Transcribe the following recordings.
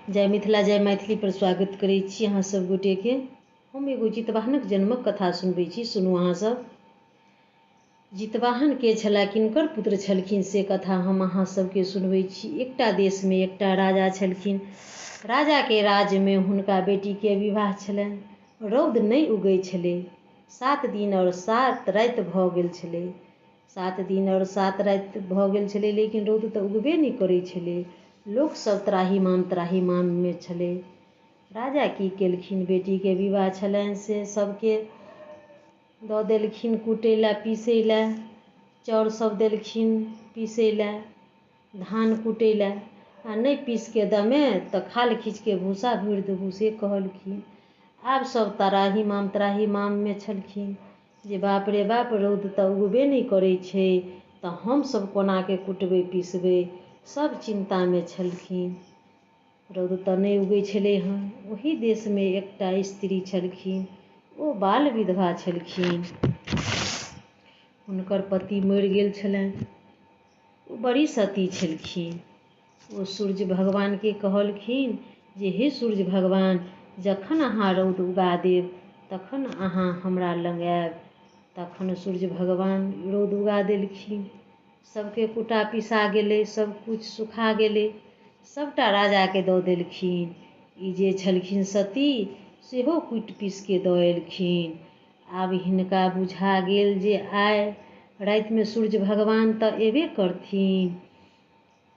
जय मिथिला जय मैथिली पर स्वागत करै छी अहाँ सब गोटेके। हम एगो जितवाहनक जन्मक कथा सुनबै छी, सुनू अहाँ सब। जितवाहन के छलाह, किनकर पुत्र छलखिन, से कथा हम अहाँ सबके सुनबै छी। एकटा देशमे एकटा राजा छलखिन। राजाके राज्यमे हुनका बेटीके विवाह छलनि। रौद नहि उगै छलै। 7 दिन आओर 7 राति भऽ गेल छलै। 7 दिन आओर 7 राति भऽ गेल छलै, लेकिन रौद तऽ उगबे नहि करै छलै। लोकसभ त्राहिमाम त्राहिमाममे छलै। राजा की केलखिन, बेटीके विवाह छलनि से सबके दऽ देलखिन कुटै लए, पीसै लए। चाउर सब देलखिन पीसै लए, धान कुटै लए। आ नहि पीसके दमे तऽ खाल खींचके भूसा भरि देबू, से कहलखिन। आब सब त्राहिमाम त्राहिमाममे छलखिन जे बाप रे बाप, रौद तऽ उगबे नहि करै छै, तऽ हमसभ कोनाके कुटबै पिसबै। सब चिन्तामे छलखिन। रौद तऽ नहि उगै छलै हँ। ओही देशमे एकटा स्त्री छलखिन, ओ बाल विधवा छलखिन। हुनकर पति मरि गेल छलनि। ओ बड़ी सती छलखिन। ओ सूर्य भगवानके कहलखिन जे हे सूर्य भगवान, जखन अहाँ रौद उगा देब तखन अहाँ हमरा लग आयब। तखन सूर्य भगवान रौद उगा देलखिन। सबके कुटा पिसा गेलै, सब किछु सुखा गेलै, सबटा राजाके दऽ देलखिन। ई जे छलखिन सती, सेहो कुटि पीसके दऽ एलखिन। आब हिनका बुझा गेल जे आइ रातिमे सूर्य भगवान तऽ एबे करथिन।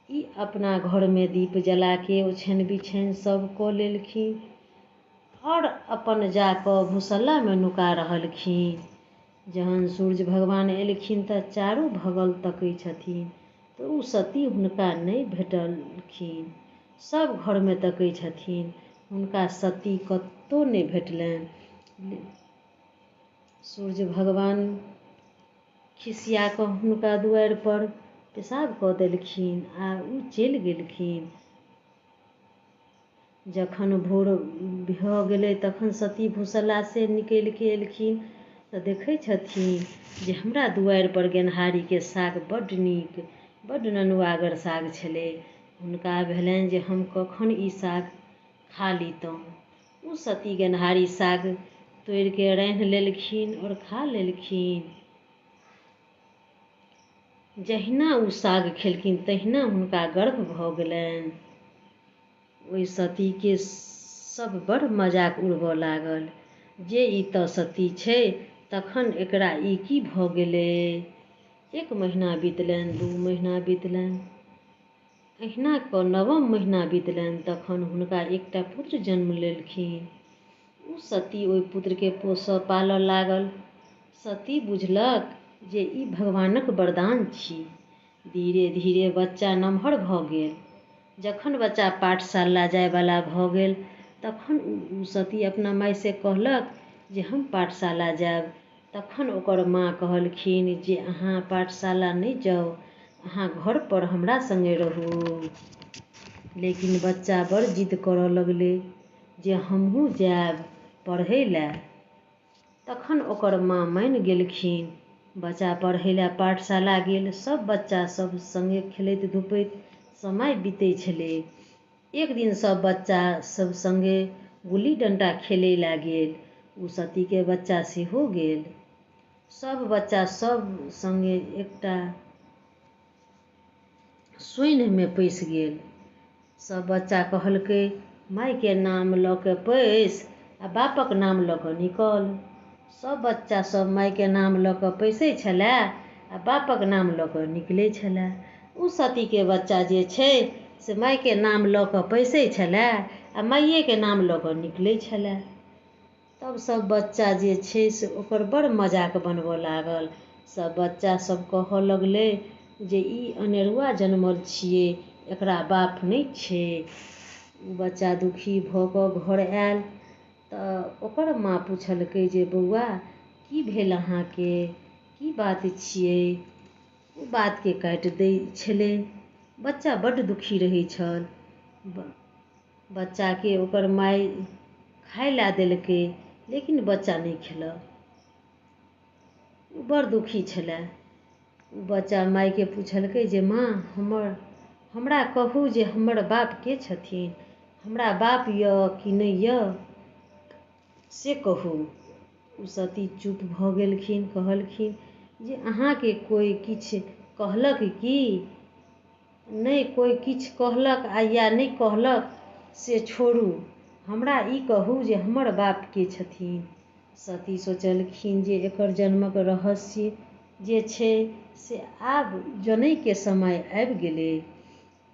ई अपना घरमे दीप जलाके ओछाइन बिछाइन सब कऽ लेलखिन आओर अपन जाकऽ भूसल्लामे नुका रहलखिन। जहन सूर्य भगवान एलखिन तऽ चारू बगल तकै छथिन, तऽ ओ सती हुनका नहि भेटलखिन। सब घरमे तकै छथिन, हुनका सती कतहु नहि भेटलनि। सूर्य भगवान खिसिया कऽ हुनका दुआरिपर पेशाब कऽ देलखिन आ ओ चलि गेलखिन। जखन भोर भऽ गेलै तखन सती भूसल्लासँ निकलिके एलखिन तऽ देखै छथिन जे हमरा दुआरिपर गेनहारीके साग बड्ड नीक, बड्ड ननुआगर साग छलै। हुनका भेलनि जे हम कखन ई साग खा लितहुँ। ओ सती गेनहारी साग तोड़िके रान्हि लेलखिन आओर खा लेलखिन। जहिना ओ साग खेलखिन तहिना हुनका गर्भ भऽ गेलनि। ओहि सतीके सब बड़ मजाक उड़बऽ लागल जे ई तऽ सती छै, तखन एकरा ई की भऽ गेलै। 1 महीना बितलनि, 2 महीना बितलनि, अहिना कऽ 9म महीना बितलनि। तखन हुनका एकटा पुत्र जन्म लेलखिन। ओ सती ओहि पुत्रके पोसऽ पालऽ लागल। सती बुझलक जे ई भगवानक वरदान छी। धीरे धीरे बच्चा नमहर भऽ गेल। जखन बच्चा पाठशाला जायवला भऽ गेल तखन ओ सती अपना मायसँ कहलक जे हम पाठशाला जायब। तखन ओकर माँ कहलखिन जे अहाँ पाठशाला नहि जाउ, अहाँ घरपर हमरा सङ्गे रहू। लेकिन बच्चा बड़ जिद करऽ लगलै जे हमहूँ जायब पढ़ै लए। तखन ओकर माँ मानि गेलखिन। बच्चा पढ़ै लए पाठशाला गेल। सब बच्चा सब सङ्गे खेलैत धुपैत समय बीतै छलै। एक दिन सब बच्चा सब सङ्गे गुल्ली डण्टा खेलै लए गेल। ओ सतीके बच्चा सेहो गेल। सब बच्चा सब सङ्गे एकटा सोनिमे पैसि गेल। सब बच्चा कहलकै मायके नाम लऽ कऽ पैसि आ बापक नाम लऽ कऽ निकल। सब बच्चा सब मायके नाम लऽ कऽ पैसै छलै आ बापक नाम लऽ कऽ निकलै छलै। ओ सतीके बच्चा जे छै से मायके नाम लऽ कऽ पैसै छलै आ माइएके नाम लऽ कऽ निकलै छलै। तब सब बच्चा जे छै से ओकर बड़ मजाक बनबऽ लागल। सब बच्चा सब कहऽ लगलै जे ई अनेरुआ जनमल छियै, एकरा बाप नहि छै। ओ बच्चा दुखी भऽ कऽ घर आयल तऽ ओकर माँ पुछलकै जे बौआ की भेल अहाँके, की बात छियै। ओ बातके काटि दै छलै। बच्चा बड्ड दुखी रहै छल। बच्चाके ओकर माय खाय लए देलकै, लेकिन बच्चा नहि खेलक। ओ बड़ दुखी छलै। ओ बच्चा मायके पुछलकै जे माँ हमरा कहू जे हमर बाप के छथिन, हमरा बाप यऽ कि नहि यऽ से कहू। ओ सती चुप भऽ गेलखिन। कहलखिन जे अहाँके कोइ किछु कहलक की? नहि कोइ किछु कहलक आ या नहि कहलक से छोड़ू, हमरा ई कहू जे हमर बाप के छथिन। सती सोचलखिन जे एकर जन्मक रहस्य जे छै से आब जनैके समय आबि गेलै।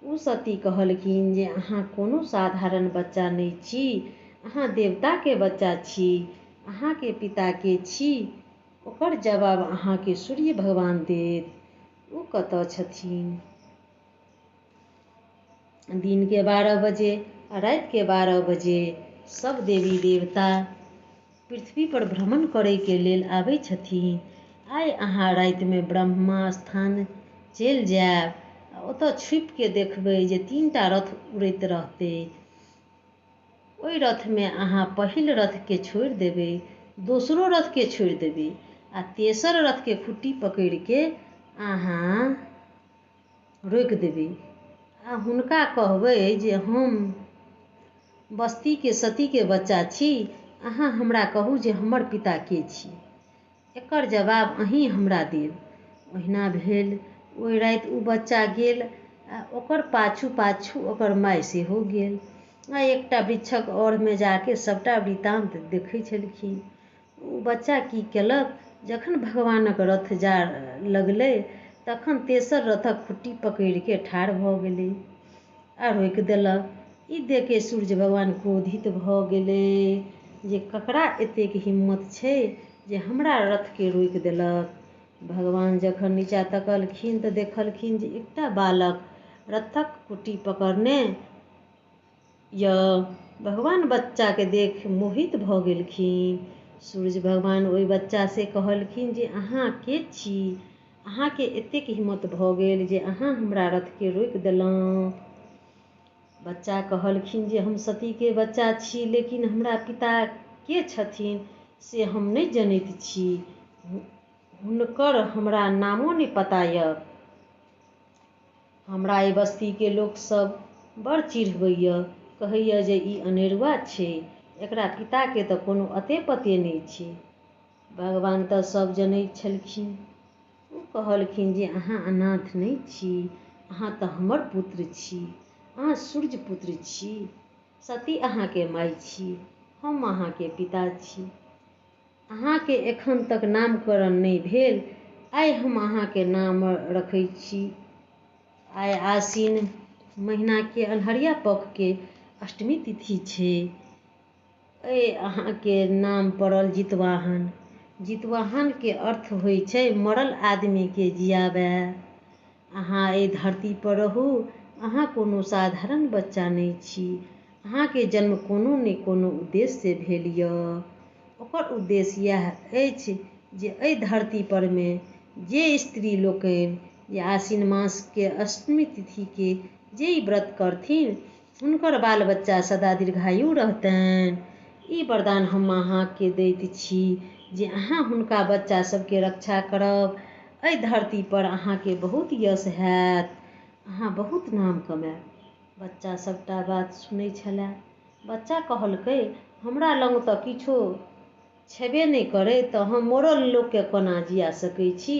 ओ सती कहलखिन जे अहाँ कोनो साधारण बच्चा नहि छी, अहाँ देवताके बच्चा छी। अहाँके पिता के छी? ओकर जवाब अहाँके सूर्य भगवान देत। ओ कतऽ छथिन? दिनके 12 बजे आ रातिके 12 बजे सब देवी देवता पृथ्वीपर भ्रमण करैके लेल आबै छथिन। आइ अहाँ रातिमे ब्रह्मा स्थान चलि जायब आ ओतऽ छुपिके देखबै जे 3टा रथ उड़ैत रहतै। ओहि रथमे अहाँ पहिल रथके छोड़ि देबै, दोसरो रथके छोड़ि देबै आ तेसर रथके खुट्टी पकड़िके अहाँ रोकि देबै आ हुनका कहबै जे हम बस्तीके सतीके बच्चा छी, अहाँ हमरा कहू जे हमर पिता के छी, एकर जवाब अहीँ हमरा देब। ओहिना भेल। ओहि राति ओ बच्चा गेल आ ओकर पाछू पाछू ओकर माय सेहो गेल आ एकटा वृक्षक ओरमे जाके सभटा वृतान्त देखै छलखिन। ओ बच्चा की केलक, जखन भगवानक रथ जा लगलै तखन तेसर रथक खुट्टी पकड़िके ठाढ़ भऽ गेलै आ रोकि देलक। ई देखिके सूर्य भगवान क्रोधित भऽ गेलै जे ककरा एतेक हिम्मत छै जे हमरा रथके रोकि देलक। भगवान जखन नीचा तकलखिन तऽ देखलखिन जे एकटा बालक रथक कुट्टी पकड़ने यऽ। भगवान बच्चाके देख मोहित भऽ गेलखिन। सूर्य भगवान ओहि बच्चासँ कहलखिन जे अहाँ के छी? अहाँके एतेक हिम्मत भऽ गेल जे अहाँ हमरा रथके रोकि देलहुँ? बच्चा कहलखिन जे हम सतीके बच्चा छी, लेकिन हमरा पिता के छथिन से हम नहि जनैत छी, हुनकर हमरा नामो नहि पता यऽ। हमरा एहि बस्तीके लोकसभ बड़ चिढ़बैए, कहैए जे ई अनेरुआ छै, एकरा पिताके तऽ कोनो अते पते नहि छै। भगवान तऽ सभ जनैत छलखिन। ओ कहलखिन जे अहाँ अनाथ नहि छी, अहाँ तऽ हमर पुत्र छी, अहाँ सूर्य पुत्र छी, सती अहाँके माय छी, हम अहाँके पिता छी। अहाँके एखन तक नामकरण नहि भेल, आइ हम अहाँके नाम रखै छी। आइ आश्विन महिनाके अन्हरिया पखके अष्टमी तिथि छै। एहि अहाँके नाम पड़ल जितवाहन। जितवाहनके अर्थ होइ छै मरल आदमीके जियाबै। अहाँ एहि धरतीपर रहू, अहाँ कोनो साधारण बच्चा नहि छी, अहाँके जन्म कोनो ने कोनो उद्देश्यसँ भेल यऽ। ओकर उद्देश्य इएह अछि जे एहि धरती परमे जे स्त्री लोकनि जे आश्विन मासके अष्टमी तिथिके जे ई व्रत करथिन हुनकर बाल बच्चा सदा दीर्घायु रहतनि। ई वरदान हम अहाँके दैत छी जे अहाँ हुनका बच्चा सबके रक्षा करब। एहि धरतीपर अहाँके बहुत यश हैत, अहाँ बहुत नाम कमायब। बच्चा सभटा बात सुनै छलए। बच्चा कहलकै हमरा लग तऽ किछो छेबे नहि करै, तऽ हम मरल लोकके कोना जिया सकै छी?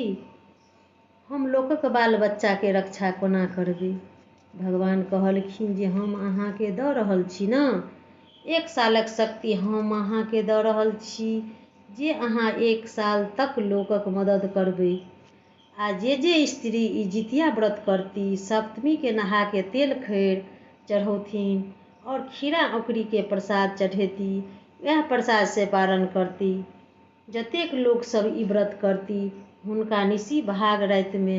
हम लोकक बाल बच्चाके रक्षा कोना करबै? भगवान कहलखिन जे हम अहाँके दऽ रहल छी ने, 1 सालक शक्ति हम अहाँके दऽ रहल छी जे अहाँ 1 साल तक लोकक मदद करबै। आ जे जे स्त्री ई जितिया व्रत करती, सप्तमीके नहाके तेल खैर चढ़ौथिन आओर खीरा औकरीके प्रसाद चढ़ेती, वएह प्रसादसँ पारण करती। जतेक लोकसभ ई व्रत करती हुनका निशी भाग रातिमे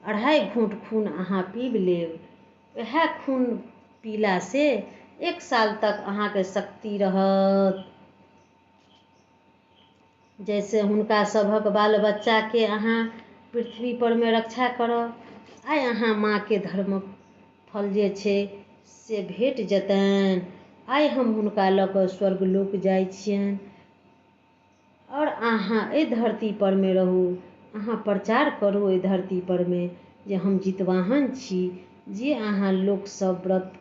2.5 घोंट खून अहाँ पीबि लेब। वएह खून पीलासँ 1 साल तक अहाँके शक्ति रहत, जैसे हुनका सभक बाल बच्चाके अहाँ पृथ्वी परमे रक्षा करब। आइ अहाँ माँके धर्मक फल जे छै से भेट जेतनि। आइ हम हुनका लऽ कऽ स्वर्गलोक जाइ छियनि आओर अहाँ एहि धरती परमे रहू, अहाँ प्रचार करू एहि धरती परमे जे हम जितवाहन छी। जे अहाँ लोकसभ व्रत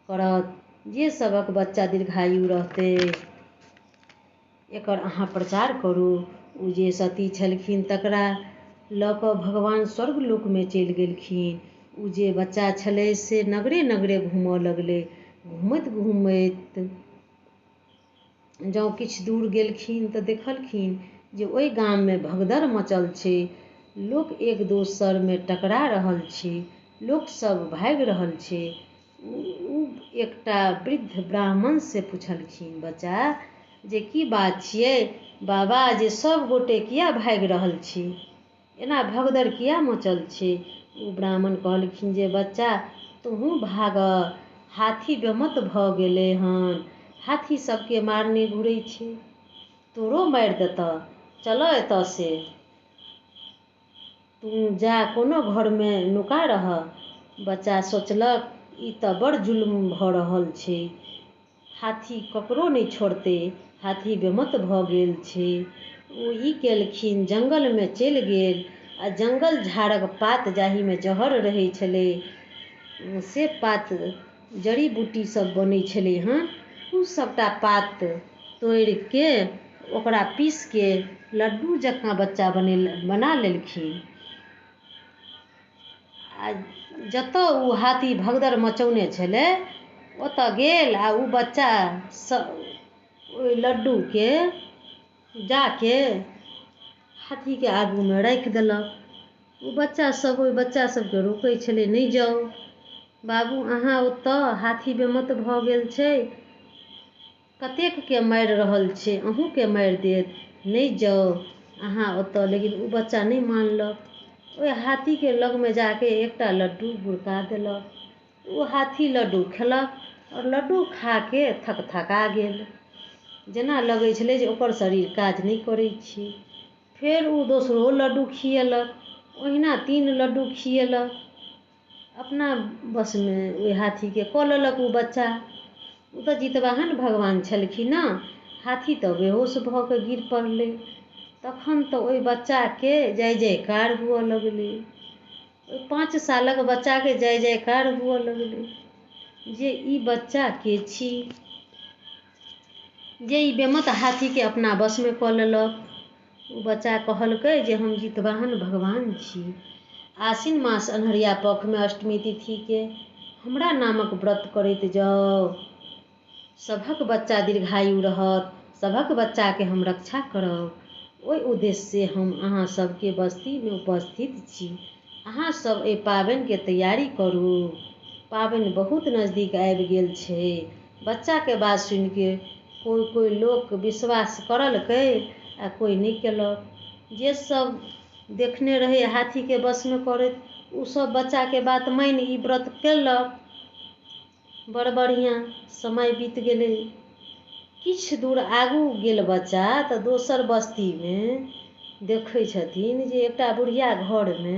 करत जे सभक बच्चा दीर्घायु रहतै। एकर अहाँ प्रचार करू। ओ जे सती छलखिन तकरा लऽ कऽ भगवान स्वर्ग लोकमे चलि गेलखिन। ओ जे बच्चा छलै से नगरे नगरे घूमऽ लगलै। घूमैत घूमैत जँ किछु दूर गेलखिन तऽ देखलखिन जे ओहि गाममे भगदड़ मचल छै, लोक एक दोसरमे टकरा रहल छै, लोकसभ भागि रहल छै। ओ एकटा वृद्ध ब्राह्मणसँ पुछलखिन बच्चा जे की बात छियै बाबा, जे सभ गोटे किया भागि रहल छी, एना भगदड़ किया मचल छै? ओ ब्राह्मण कहलखिन जे बच्चा तोहूँ भागह, हाथी बेमत भऽ गेलै हन, हाथी सभके मारने घुरै छै, तोरो मारि देतऽ, चलऽ एतऽसँ, तू जा कोनो घरमे नुका रह। बच्चा सोचलक ई तऽ बड़ जुल्म भऽ रहल छै, हाथी ककरो नहि छोड़तै, हाथी बेमत भऽ गेल छै। ओ ई केलखिन, जङ्गलमे चलि गेल आ जङ्गल झाड़क पात जाहिमे जहर रहै छलै से पात जड़ी बूटी सब बनै छलै हँ, ओ सभटा पात तोड़िके ओकरा पीसके लड्डू जकाँ बच्चा बना लेलखिन। आ जतऽ ओ हाथी भगदड़ मचौने छलै ओतऽ गेल आ ओ बच्चा ओहि लड्डूके जाके हाथीके आगूमे राखि देलक। ओ बच्चा सब ओहि बच्चा सबके रोकै छलै, नहि जाउ बाबू अहाँ ओतऽ, हाथी बेमत भऽ गेल छै, कतेकके मारि रहल छै, अहूँके मारि देत, नहि जाउ अहाँ ओतऽ। लेकिन ओ बच्चा नहि मानलक, ओहि हाथीके लगमे जाके एकटा लड्डू गुड़का देलक। ओ हाथी लड्डू खेलक आओर लड्डू खाके थकथका गेल, जेना लगै छलै जे ओकर शरीर काज नहि करै छै। फेर ओ दोसरो लड्डू खिएलक, ओहिना 3 लड्डू खिएलक, अपना बसमे ओहि हाथीके कऽ लेलक ओ बच्चा। ओ तऽ जितवाहन भगवान छलखिन ने, हाथी तऽ बेहोश भऽ कऽ गिर पड़लै। तखन तऽ ओहि बच्चाके जय जयकार हुअ लगलै, ओहि 5 सालक बच्चाके जय जयकार हुअ लगलै जे ई बच्चा के छी जे ई बेमत हाथीके अपना वशमे कऽ लेलक। ओ बच्चा कहलकै जे हम जितवाहन भगवान छी, आश्विन मास अन्हरिया पखमे अष्टमी तिथिके हमरा नामक व्रत करैत जाउ, सभक बच्चा दीर्घायु रहत, सभक बच्चाके हम रक्षा करब, ओहि उद्देश्यसँ हम अहाँ सबके बस्तीमे उपस्थित छी, अहाँ सब एहि पाबनिके तैयारी करू, पाबनि बहुत नजदीक आबि गेल छै। बच्चाके बात सुनिके कोइ कोइ लोक विश्वास करलकै आ कोइ नहि केलक। जे सब देखने रहै हाथीके वशमे करैत ओ सब बच्चाके बात मानि ई व्रत केलक। बड़ बढ़िआँ समय बीत गेलै। किछु दूर आगू गेल बच्चा तऽ दोसर बस्तीमे देखै छथिन जे एकटा बुढ़िया घरमे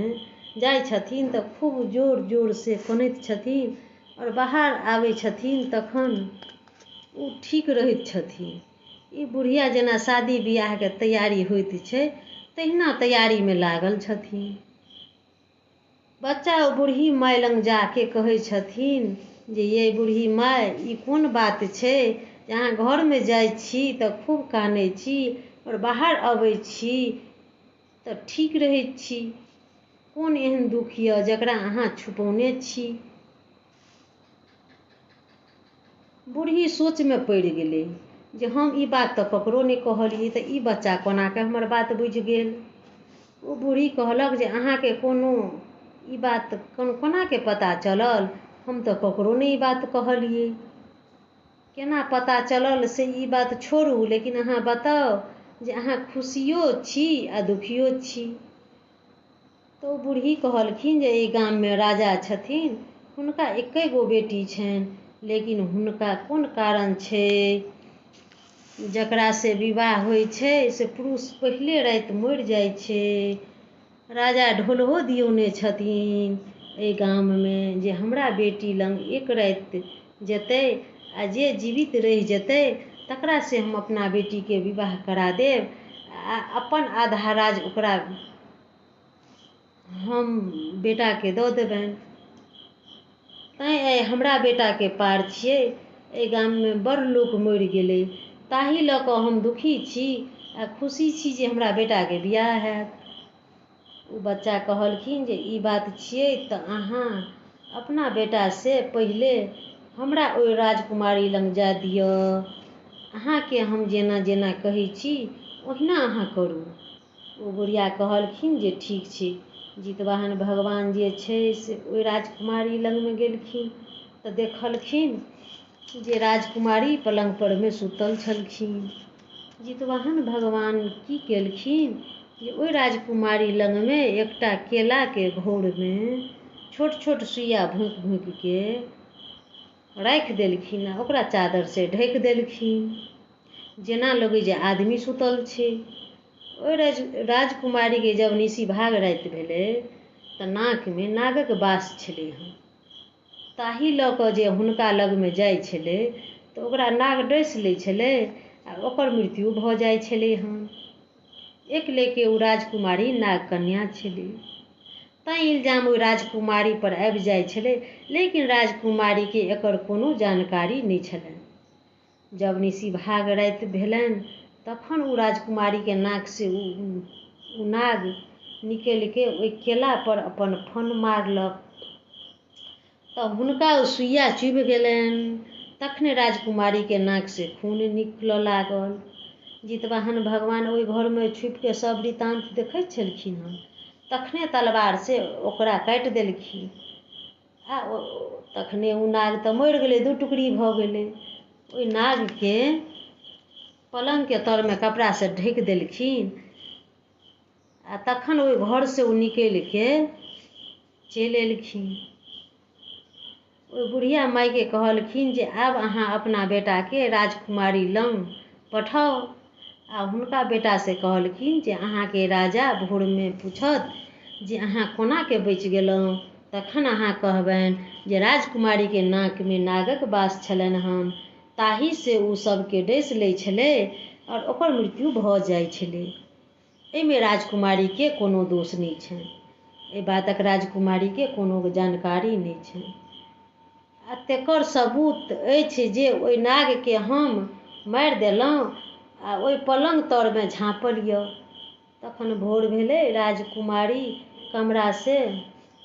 जाइ छथिन तऽ खूब जोर जोरसँ कनैत छथिन आओर बाहर आबै छथिन तखन ओ ठीक रहैत छथिन। ई बुढ़िया जेना शादी बियाहके तैयारी होइत छै तहिना तैयारीमे लागल छथिन। बच्चा ओ बूढ़ी माय लग जाके कहै छथिन जे ये बूढ़ी माय, ई कोन बात छै जे अहाँ घरमे जाइ छी तऽ खूब कानै छी आओर बाहर अबै छी तऽ ठीक रहै छी, कोन एहन दुःख यऽ जकरा अहाँ छुपौने छी? बूढ़ी सोचमे पड़ि गेलै जे हम ई बात तऽ ककरो नहि कहलियै, तऽ ई बच्चा कोनाके हमर बात बुझि गेल? ओ बूढ़ी कहलक जे अहाँके कोनो ई बात कोनाके पता चलल? हम तऽ ककरो नहि ई बात कहलियै, केना पता चलल से ई बात छोड़ू, लेकिन अहाँ बताउ जे अहाँ खुशियो छी आ दुखियो छी। तऽ ओ बूढ़ी कहलखिन जे एहि गाममे राजा छथिन, हुनका एके गो बेटी छनि, लेकिन हुनका कोन कारण छै जकरा से विवाह होइ छै से पुरुष पहिले राति मरि जाइ छै। राजा ढोलहो दियौने छथिन एहि गाममे जे हमरा बेटी लग एक राति जेतै आ जे जीवित रहि जेतै तकरा से हम अपना बेटीके विवाह करा देब आ अपन आधा राज ओकरा हम बेटाके दऽ देबनि। तैँ आइ हमरा बेटाके पार छियै, एहि गाममे बड़ लोक मरि गेलै, ताहि लऽ कऽ हम दुखी छी आ खुशी छी जे हमरा बेटाके बियाह हैत। ओ बच्चा कहलखिन जे ई बात छियै तऽ अहाँ अपना बेटासँ पहिले हमरा ओहि राजकुमारी लग जाय दिअ, अहाँके हम जेना जेना कहै छी ओहिना अहाँ करू। ओ बुढ़िया कहलखिन जे ठीक छै। जितवाहन भगवान जे छै से ओहि राजकुमारी लगमे गेलखिन तऽ देखलखिन जे राजकुमारी पलङ्ग परमे सुतल छलखिन। जितवाहन भगवान की केलखिन जे ओहि राजकुमारी लगमे एकटा केलाके घौरमे छोट छोट सुइया भोँकि भोँकिके राखि देलखिन आ ओकरा चादरसँ ढकि देलखिन, जेना लगै जे आदमी सुतल छै। ओहि राजकुमारीके जब निशी भाग राति भेलै तऽ नाकमे नागक वास छलै हँ, ताहि लऽ कऽ जे हुनका लगमे जाइ छलै तऽ ओकरा नाग डसि लै छलै आ ओकर मृत्यु भऽ जाइ छलै हँ। एक लेखे ओ राजकुमारी नाग कन्या छलै, तैँ इल्जाम ओहि राजकुमारी पर आबि जाइ छलै, लेकिन राजकुमारीके एकर कोनो जानकारी नहि छलनि। जब निशी भाग राति भेलनि तखन ओ राजकुमारीके नाकसँ ओ नाग निकलिके ओहि केलापर अपन फन मारलक तऽ हुनका ओ सुइया चुभि गेलनि। तखने राजकुमारीके नाकसँ खून निकलऽ लागल। जितवाहन भगवान ओहि घरमे छुपिके सब वृतान्त देखैत छलखिन हँ। तखने तलवारसँ ओकरा काटि देलखिन आ तखने ओ नाग तऽ मरि गेलै, दू टुकड़ी भऽ गेलै। ओहि नागके पलङ्गके तरमे कपड़ासँ ढकि देलखिन आ तखन ओहि घरसँ ओ निकलिके चलि एलखिन। ओहि बुढ़िया मायके कहलखिन जे आब अहाँ अपना बेटाके राजकुमारी लग पठाउ आ हुनका बेटासँ कहलखिन जे अहाँके राजा भोरमे पूछत जे अहाँ कोनाके बचि गेलहुँ, तखन अहाँ कहबनि जे राजकुमारीके नाकमे नागक वास छलनि हन, ताहिसँ ओ सभके डसि लै छलै आओर ओकर मृत्यु भऽ जाइ छलै। एहिमे राजकुमारीके कोनो दोष नहि छनि, एहि बातक राजकुमारीके कोनो जानकारी नहि छनि आ तेकर सबूत अछि जे ओहि नागके हम मारि देलहुँ आ ओहि पलङ्ग तरमे झाँपल यऽ। तखन भोर भेलै, राजकुमारी कमरासँ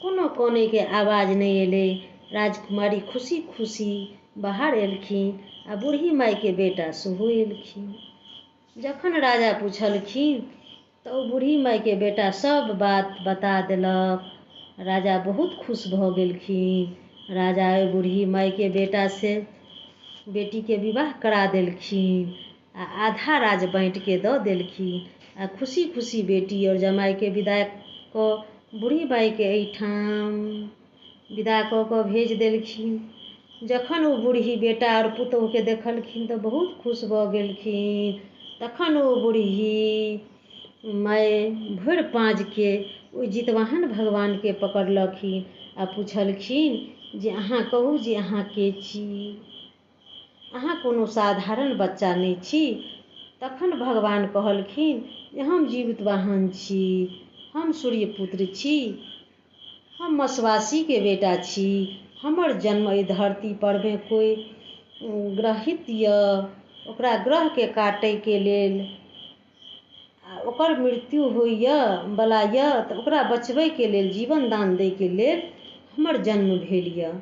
कोनो कनैके आवाज नहि एलै। राजकुमारी खुशी खुशी बाहर एलखिन आ बूढ़ी मायके बेटा सेहो एलखिन। जखन राजा पुछलखिन तऽ ओ बूढ़ी मायके बेटा सब बात बता देलक। राजा बहुत खुश भऽ गेलखिन। राजा ओहि बूढ़ी मायके बेटासँ बेटीके विवाह करा देलखिन आ आधा राज बाँटिके दऽ देलखिन आ खुशी खुशी बेटी आओर जमाइके विदा कऽ बूढ़ी मायके एहिठाम विदा कऽ कऽ भेज देलखिन। जखन ओ बूढ़ी बेटा आओर पुतोहुके देखलखिन तऽ बहुत खुश भऽ गेलखिन। तखन ओ बूढ़ी माय भरि पाँजके ओहि जितवाहन भगवानके पकड़लखिन आ पुछलखिन जे अहाँ कहू जे अहाँ के छी, अहाँ कोनो साधारण बच्चा नहि छी। तखन भगवान कहलखिन जे हम जीवितवाहन छी, हम सूर्यपुत्र छी, हम मसवासीके बेटा छी, हमर जन्म एहि धरती परमे कोइ ग्रहित यऽ ओकरा ग्रहके काटैके लेल आ ओकर मृत्यु होइए बला यऽ तऽ ओकरा बचबैके लेल जीवन दान दैके लेल हमर जन्म भेल यऽ।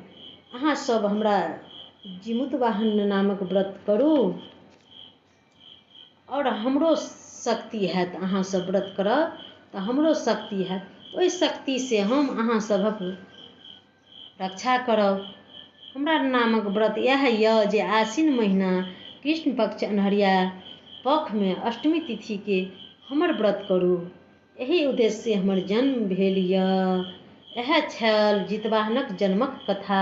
अहाँ सब हमरा जीमूतवाहन नामक व्रत करू आओर हमरो शक्ति हैत, अहाँ सब व्रत करब तऽ हमरो शक्ति हैत, ओहि शक्तिसँ हम अहाँ सभक रक्षा करब। हमरा नामक व्रत इएह यऽ जे आश्विन महीना कृष्ण पक्ष अन्हरिया पखमे अष्टमी तिथिके हमर व्रत करू, एहि उद्देश्यसँ हमर जन्म भेल यऽ। इएह छल जितवाहनक जन्मक कथा।